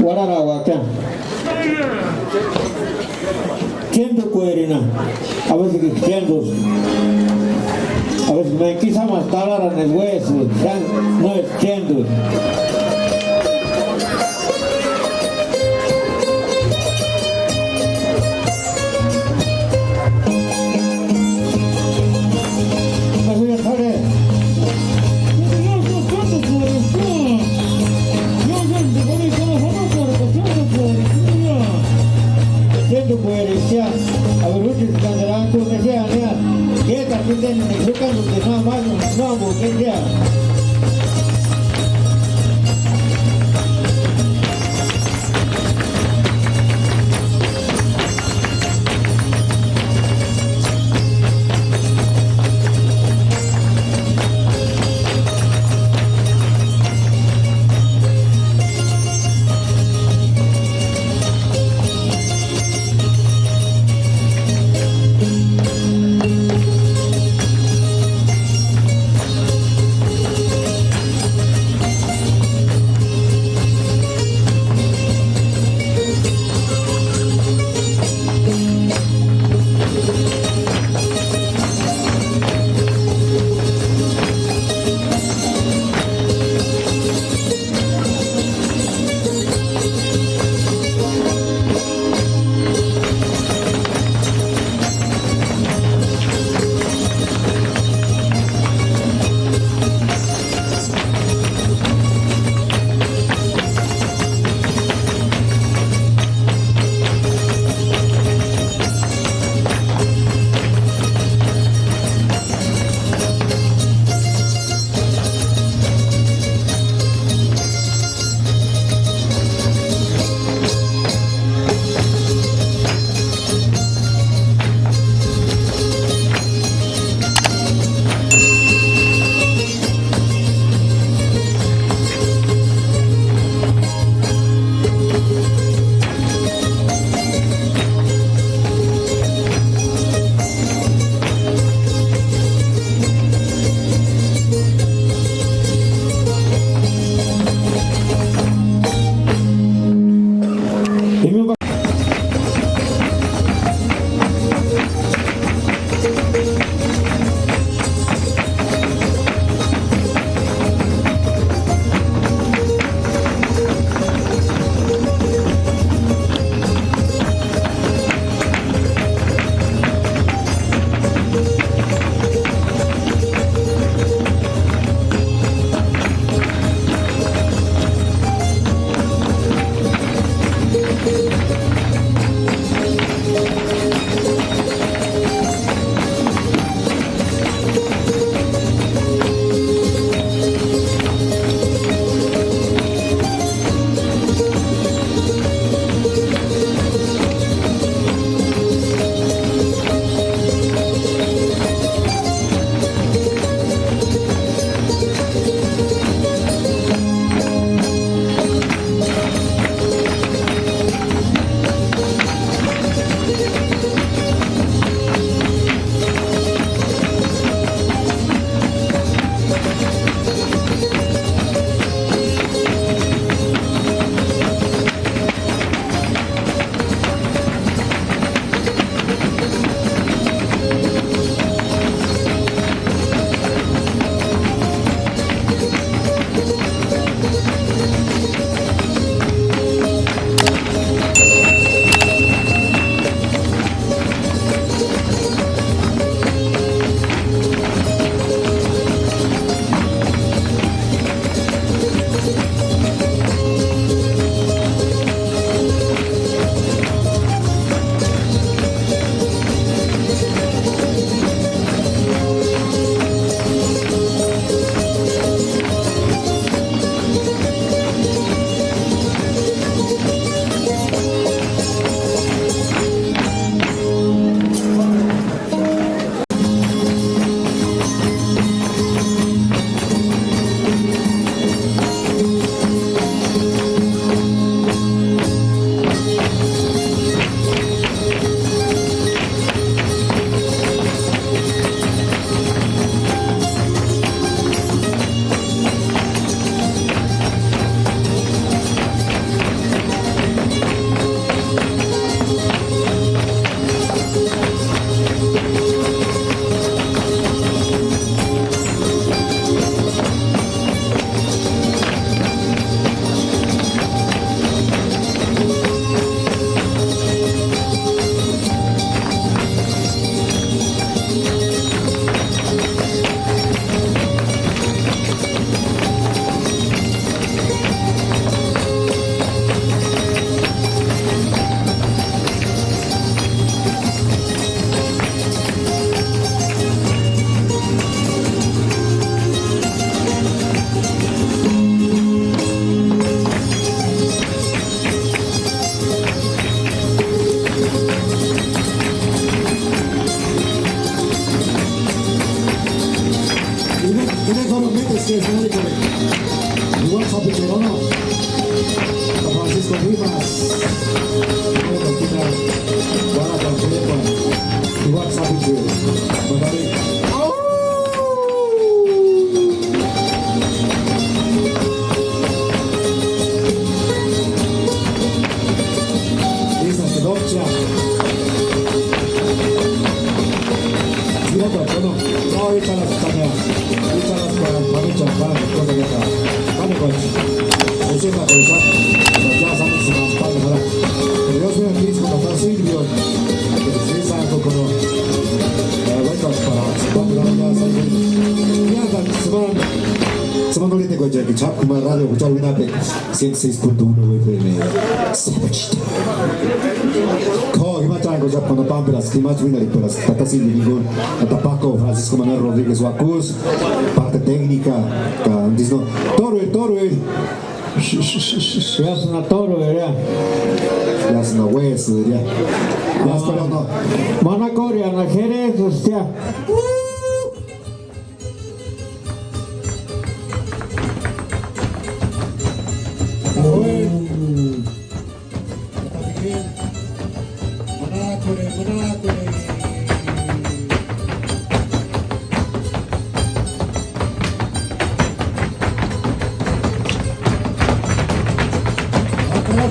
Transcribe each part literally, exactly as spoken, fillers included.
Uarharauaka. Chéndukuerina. A veces que chéndu. A veces me quizá más tarara en el hueso. No es chéndu. Chéndukueri, sia, a ver, úcheti ka derantku, me sia, nia, kétaki teni, me jukanduti, no, más, no, porque sia. Ya. Tira para, bueno, no, échalas, Tania. Échalas para, para, para, para, para, para, para. Ese es la cosa. Ya sabes, se va a pagar. Pero yo soy aquí, como está Silvio. Que sí, sabe, como, eh, bueno, para, para, ya sabes. Ya, se van, se van a morir de coche, que chap, como radio, escuchar una vez. Ciento seis punto uno F M. Ko, ima chango ya, cuando pamperas, que más wina peras, tata sin ningún, tata Paco, Francisco Manuel Rodríguez Huacuz, parte técnica, ka, disno, toro, toro. Ya es una toro, ya. Ya es una hueso, ya. Ya es, pero no. Manacoria, na Jerez, hostia.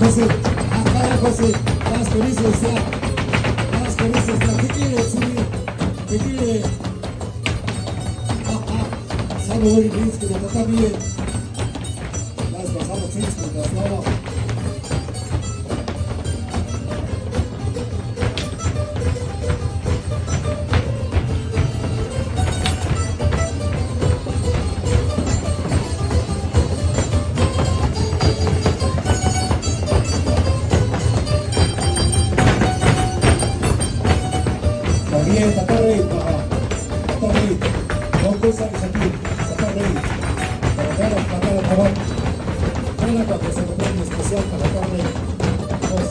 José, acá José, vas con eso, o sea, vas con eso, o sea, ¿qué quiere decir? ¿Qué quiere? Sabe, hoy dice que no está bien. Las pasamos seis con las no. También, Tatarrey, papá. Tatarrey. Concurso aquí. Tatarrey. Para todas las patadas, por favor. Una cosa, un premio especial para Tatarrey. Dos.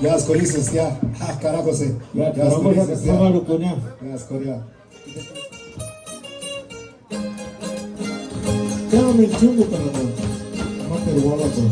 Ya, las corizas, ya. Ah, carajo, sí. Ya, ya, las corizas, ya. Ya, las corizas. Kérame el chungo para la mata de guaguaco.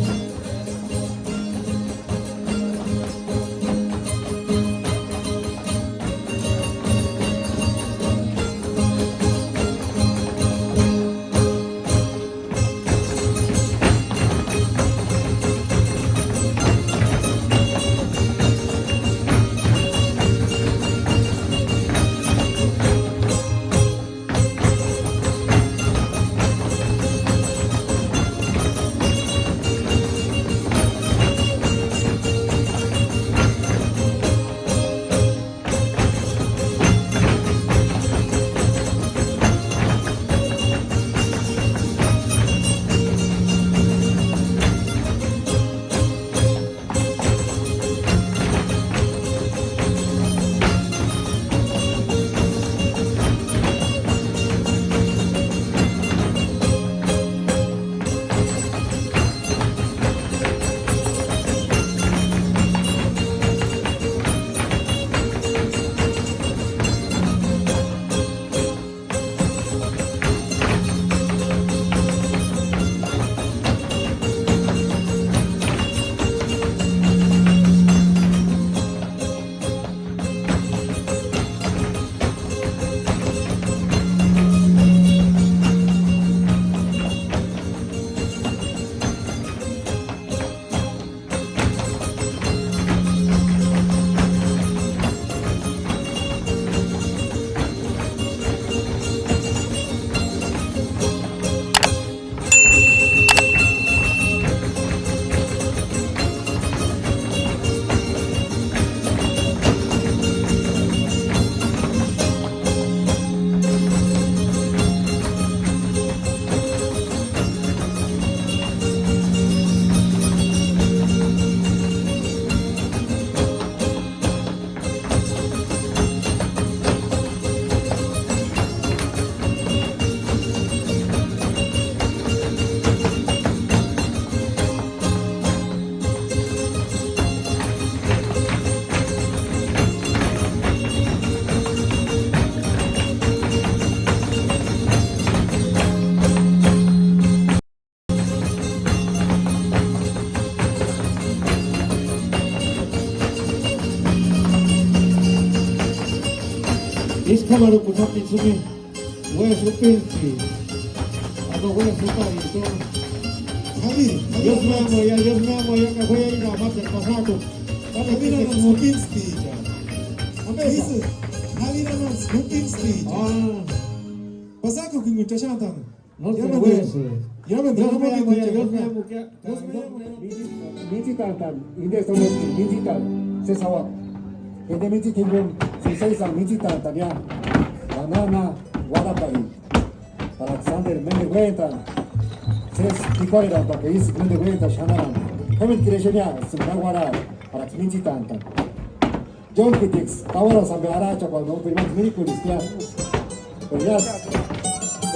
Ísï k'amarhukuxati sumi. Uésï jupintsti. Ando uésï juparhintsti. Javi, Javi. Dios mío, ya, Dios mío, ya que voy a ir a más del pasado. Javi, no nos jupintsti. Ambe, dice, Javi, no nos jupintsti. Ah. Pasakukini ch'axantani. No te mueves. Ya me, ya me, ya me, ya me. Mintsïtantani, inde estonesï, mintsïtani, sési jauaka. Inde mintsïti jinguni, Siseisanku mintsïtantani ya. Ka na, na, uarhaparini. Para que sánderu ménderu uéntani. Sési p'ikuarherantani ka ísï ménderu uéntani xanharani. K'ómentkirexenia, sïmpa na uarhari, para que mintsïtantani. Yóntpitiksï, tauarasï ampe arhach'akuani no, pero imani mirikurhisti ya. Pero ya,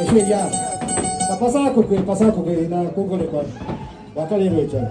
exeia ya. Ka pasakukue, pasakukue, ina kúkorhekuarhu, uakareruechani.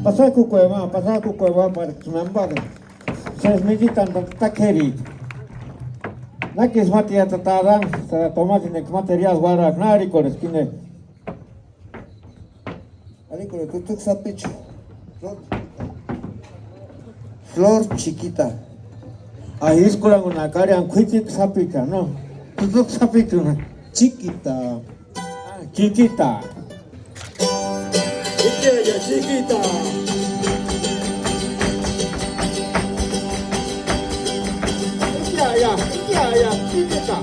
Pasakukue ma, pasakukue ma, para que me ampare. Sési mintsïtantani tak'eri. Nákisï ma tía tata Adán, tata Tomás, enka ma teriasï uarhaka, na arhikorheska inde. Arhikorhe, tutsïki sapichu. Flor chiquita. Ai, ísï kurhangunha karhiani k'uitsïki sapicha, no. Tutsïki sapichuni. Chiquita. Ah, chiquita. Chiquita, chiquita. Ya, ya, ya, ya, chiquita.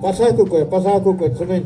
Pasakukue, pasakukue, tsuneni.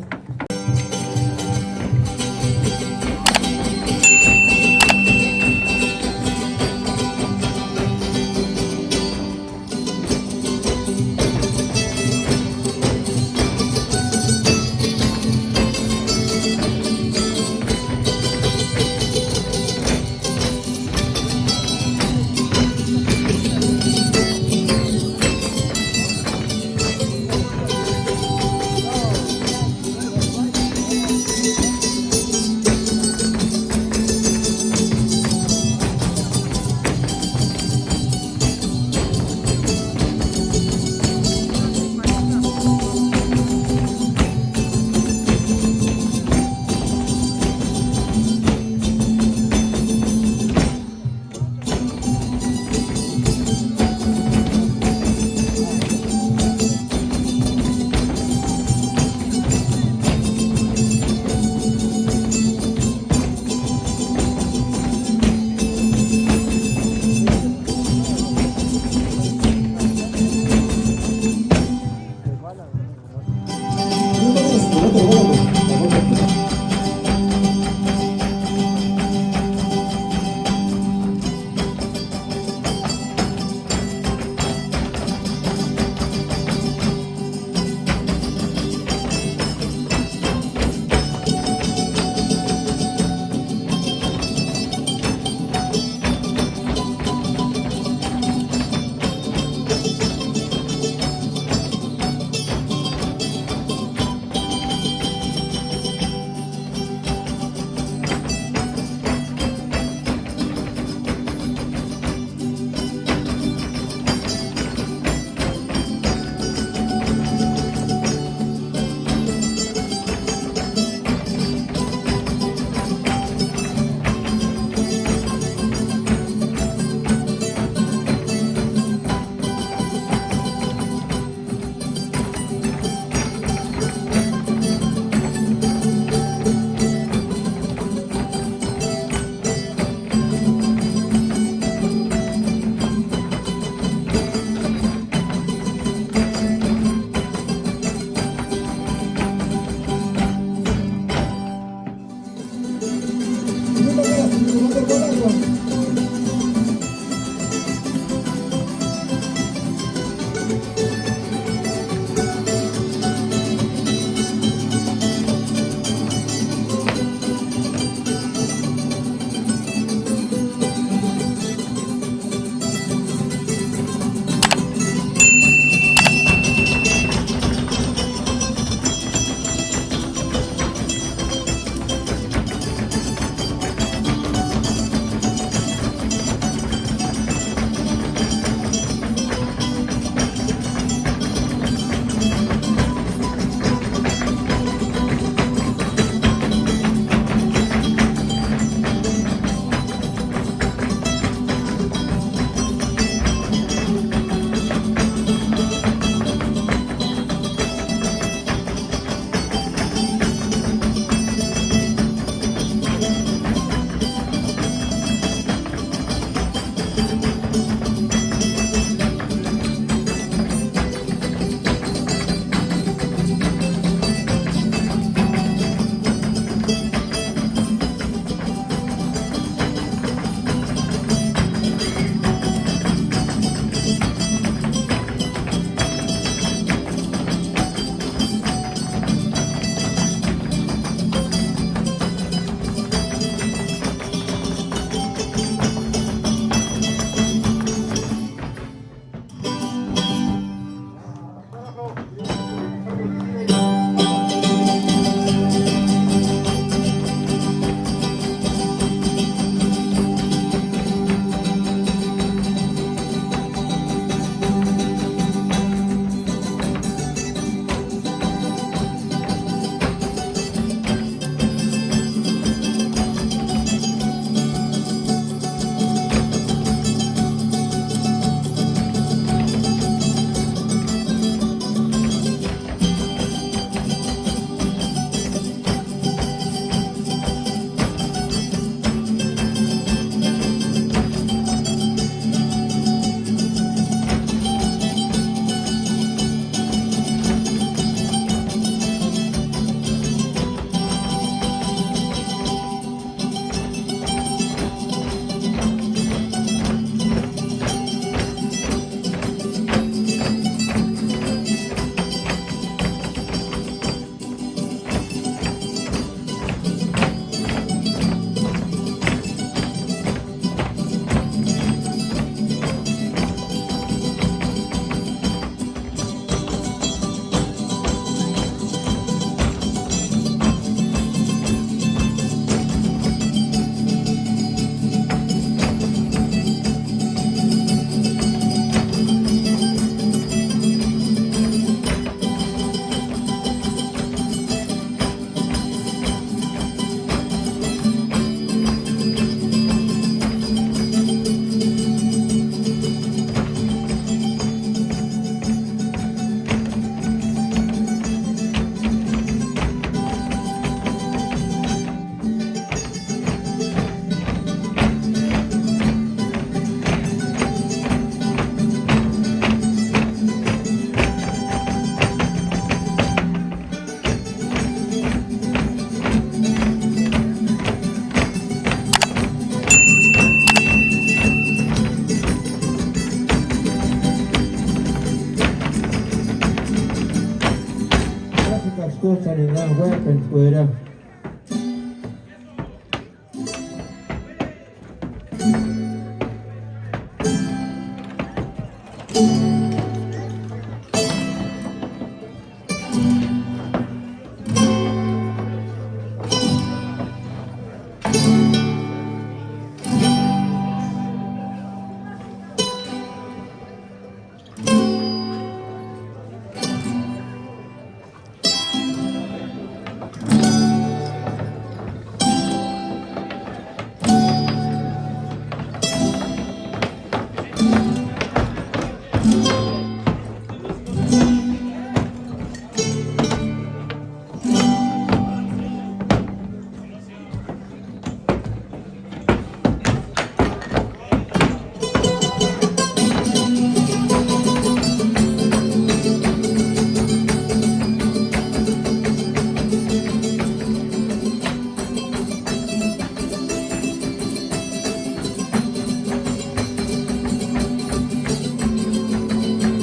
Kósani na uéjpentskueria.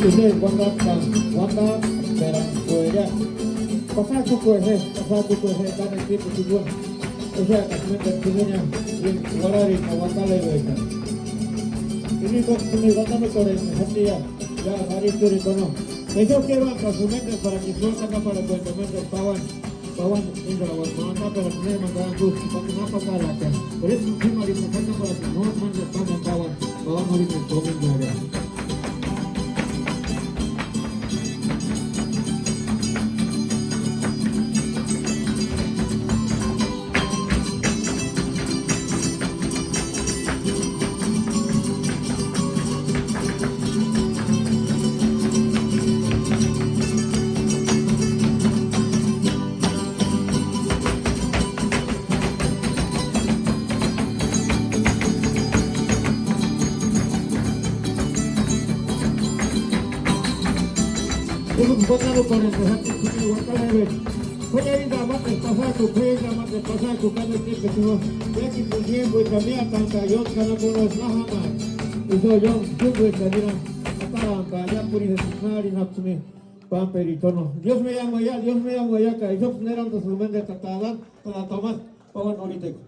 Inde uandak'a, uandak'a, pero, pues ya. Pasakukue je, pasakukue je, kánekua tsïkueni. Exeaka ménderu tsimenia, uarhari ka uantaleruechani. Ini kóksïni uandamekorhent'axati ya, ya, María Churikono. Jesús quiero hasta su mente para que suelta acá para cuenta mente, Pawan. Pawan, enga uandamekorhent'axati, pa que no pakaraka. Por eso, sí, María, acá para que no mandes pan, Pawan. Pawan, ahorita comiendo. K'umanchekuarhent'axati jimini uandamekorhent'axati. K'umanchekuarhent'axati, k'umanchekuarhent'axati, kánekua tsïkueni. Iákini tiempo ka míatant'a'u ióni kanakono na jámaaka. Ixu ióni tiempo ka nira atarant'a'u ya purhini Jesús nárini jápsïni. Pámperi tono. Dios me llama ya, Dios me llama ya, ka ixuksï nerantasï ménderu tata Adán, tata Tomás, Pawan Oriteku.